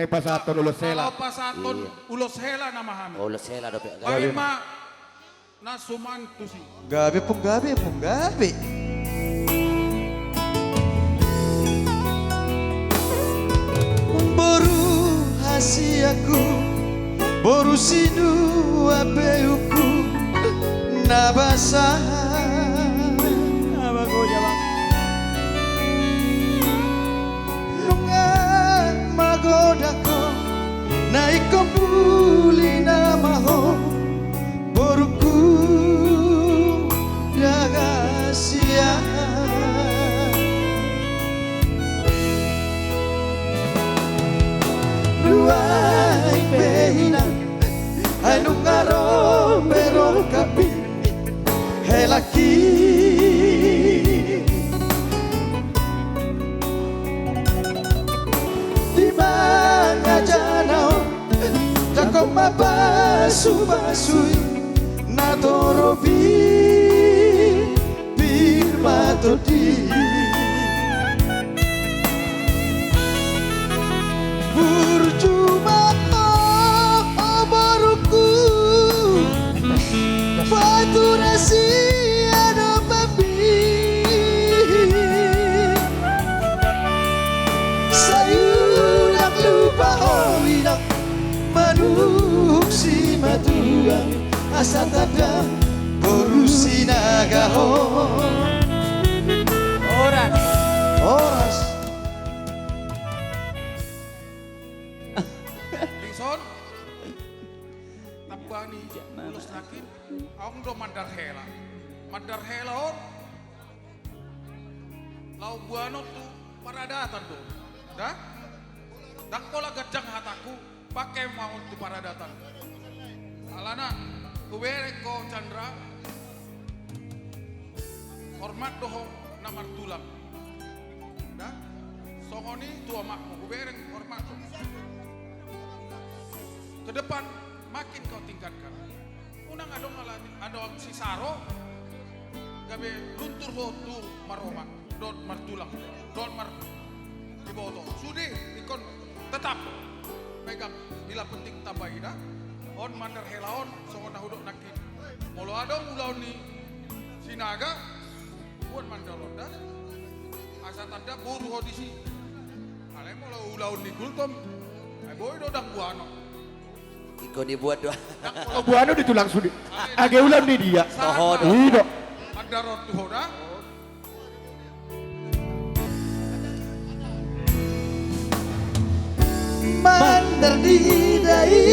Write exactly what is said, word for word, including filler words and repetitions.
Pasahathon ulos hela. Pasahathon ulos hela nama hami. Ulos hela dope. Baen ma na suman tusi. Gabe pung gabe pung gabe. Boru hasianku, boru sinua beungku na basa. Nunga magodang ho, na ingkon bulina ma ho, borungku dagasia. Nuaeng pe inang, ai nunga ro be rohangki, helangki. Di mangajana on, jangkon ma pasupasui na torop i pir ma tondi. Burju ma ho, o borungku, patura sian ompangmi. Sai unang lupa ho inang, manungkun simatuam, asa tanda boru Sinaga ho. Horas. Horas. Dison. Tamba ni ulos nangkin, adong do mandar hela. Mandar hela on laho boanon tu paradatan do. Da? Ndang pola ganjang hatangku, pake ma on tu paradatan. Alana, hubereng ho Chandra, hormat do ho na martulang. Da? Songon i tu omakmu, hubereng hormat do. Ke depan, makin kau tingkatkan. Unang adong ala, adong sisaro, gabe luntur ho tu maromak, dohot martulang, dohot mar-, iboto. Sude, ingkon tetap pegang, bila penting tamba i da. On mandar hela on, songon na hudok nangkin. Molo adong ulaon ni Sinaga, boan mandar on da. Asa tanda boru ho disi. Alai molo ulaon ni Gultom, ai boi do ndang boanon. Ingkon diboan do. Ndang molo boanon di tulang sude. Age ulaon ni dia. Toho do. I do. Mandar on tu ho da. Mandar di dai